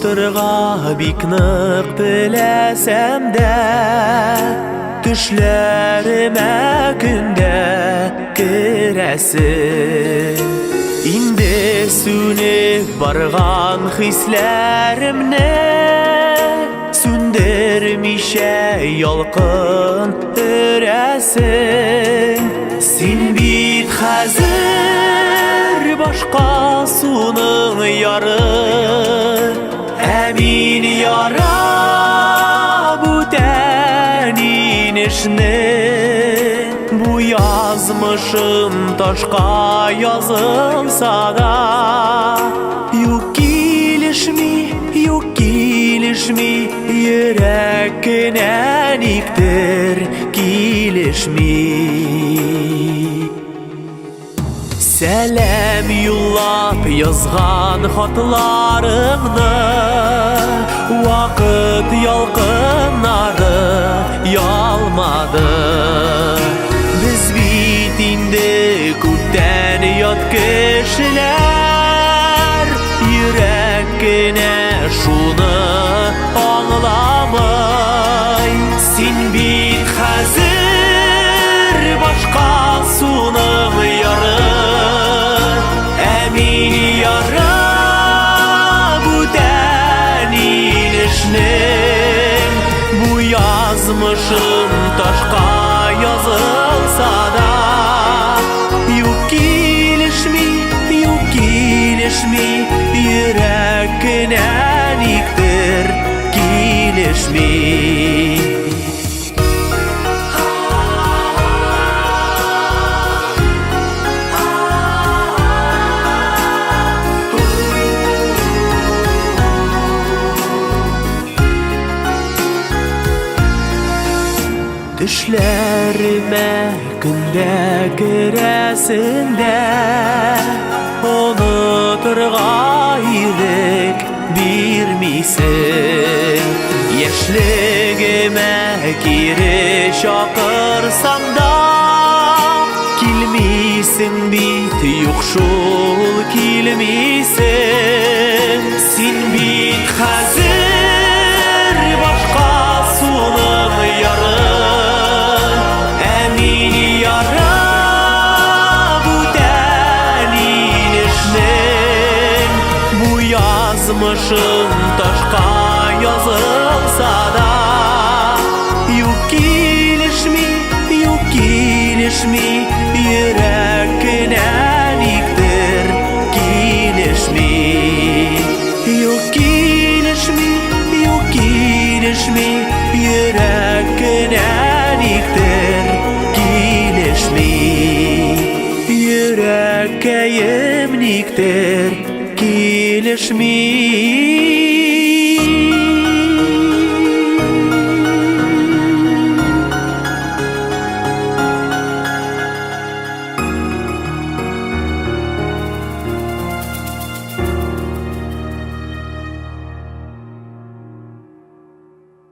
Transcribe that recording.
Онытырга бик нык теләсәм дә, төшләремә көндә керәсең. Инде сүнеп барган хисләремне сүндермичә ялкын өрәсең. Син бит хәзер башка суның яры, ә мин яра бүтән инешне. Бу язмышым ташка язылса да, юк килешми, юк килешми, йөрәк кенә никтер килешми. Сәлам юллап язган хатларыңны вакыт ялкыннары ялмады. Без бит инде күптән ят кешеләр, йөрәк кенә шуны аңламый. Син бит хәзер башка суның яры, ә мин яра бүтән инешнең. Бу язмышым ташка язылса да, юк килешми, юк килешми, йөрәк кенә никтер килешми. Төшләремә көндә керәсең дә, онытырга ирек бирмисең. Яшьлегемә кире чакырсам да, килмисең бит, юк шул килмисең. Син бит хәзер башка суның яры, ә мин яра бүтән инешнең. Бу язмышым ташка язылса да, юк килешми, юк килешми, йөрәк кенә никтер килешми. Юк килешми, юк килешми, йөрәк кенә никтер килешми. Йөрәккәем никтер килешми.